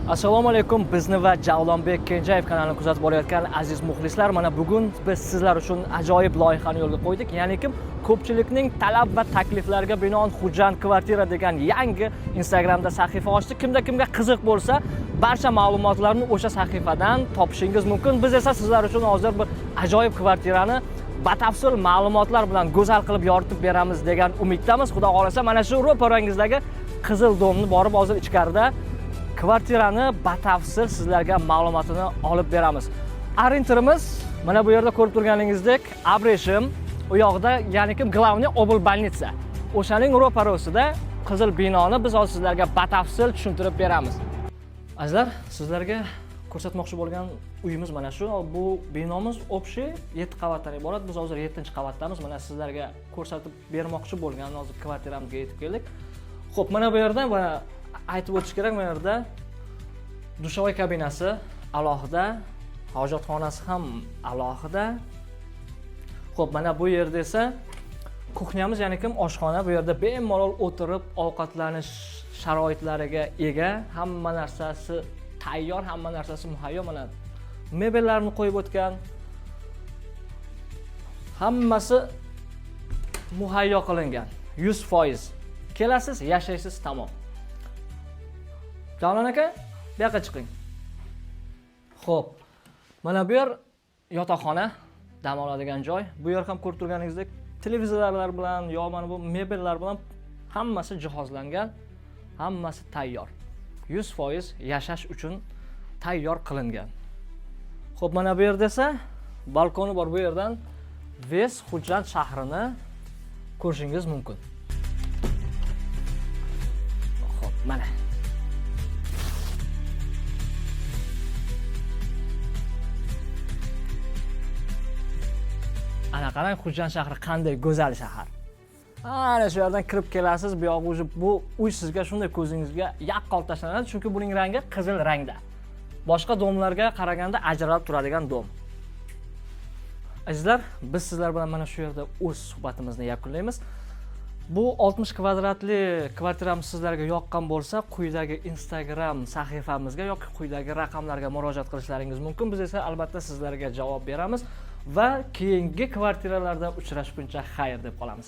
Assalomu alaykum, bizni va Javlonbek Kenjayev kanalini kuzatib borayotgan aziz muxlislar. Mana bugun biz sizlar uchun ajoyib loyihani yo'lga qo'ydik. Ya'ni kim ko'pchilikning talab va takliflariga binoan Xujand kvartira degan yangi Instagramda sahifa ochdik. Kimda kimga qiziq bo'lsa, barcha ma'lumotlarni o'sha sahifadan topishingiz mumkin. Biz esa sizlar uchun hozir bir ajoyib kvartirani batafsil ma'lumotlar bilan go'zal qilib yoritib beramiz degan umiddamiz. Xudo xohlasa, mana shu ro'parangizdagi qizil domni borib hozir ichkarida kvartirani batafsil sizlarga ma'lumotini olib beramiz. Orientirimiz mana bu yerda ko'rib turganingizdek Abreshim, u yoqda ya'ni kim главный облбольница. O'shaning ro'parasida qizil binoni biz hozir sizlarga batafsil tushuntirib beramiz. Azizlar, sizlarga ko'rsatmoqchi bo'lgan uyimiz mana shu. Bu binomiz общий 7 qavatdan iborat. Biz hozir 7-qavatdamiz. Mana sizlarga ko'rsatib bermoqchi bo'lgan hozir kvartiramizga yetib keldik. Xo'p, mana bu yerda mana aytib o'tish kerak, bu yerda dushovoy kabinasi alohida, hojatxonasi ham alohida. Xo'p, mana bu yerda esa kuxnyamiz, ya'ni kim oshxona. Bu yerda bemalol o'tirib ovqatlanish sharoitlariga ega, hamma narsasi tayyor, hamma narsasi muhayyo. Mana mebellarni qo'yib o'tgan. Hammasi muhayyo qilingan. 100%. Kelasiz, yashaysiz, tamom. Javlon aka, bu yoqqa chiqing. Xo'p. Mana bu yer yotoqxona, dam oladigan joy. Bu yer ham ko'rib turganingizdek televizorlar bilan yo mana bu mebellar bilan hammasi jihozlangan, hammasi tayyor. 100% yashash uchun tayyor qilingan. Xo'p, mana bu yerda esa balkoni bor. Bu yerdan весь Xujand shahrini ko'rishingiz mumkin. Xo'p, mana. Ana qarang, Xujand shahri qanday go'zal shahar. Ana shu yerdan kirib kelasiz, bu yog'i уже bu uy sizga shunday ko'zingizga yaqqol tashlanadi, chunki buning rangi qizil rangda. Boshqa domlarga qaraganda ajralib turadigan dom. Azizlar, biz sizlar bilan mana shu yerda o'z suhbatimizni yakunlaymiz. Bu 60 kvadratli kvartiramiz sizlarga yoqqan bo'lsa, quyidagi Instagram sahifamizga yoki quyidagi raqamlarga murojaat qilishlaringiz mumkin. Biz esa albatta sizlarga javob beramiz va keyingi kvartiralarda uchrashguncha xayr deb qolamiz.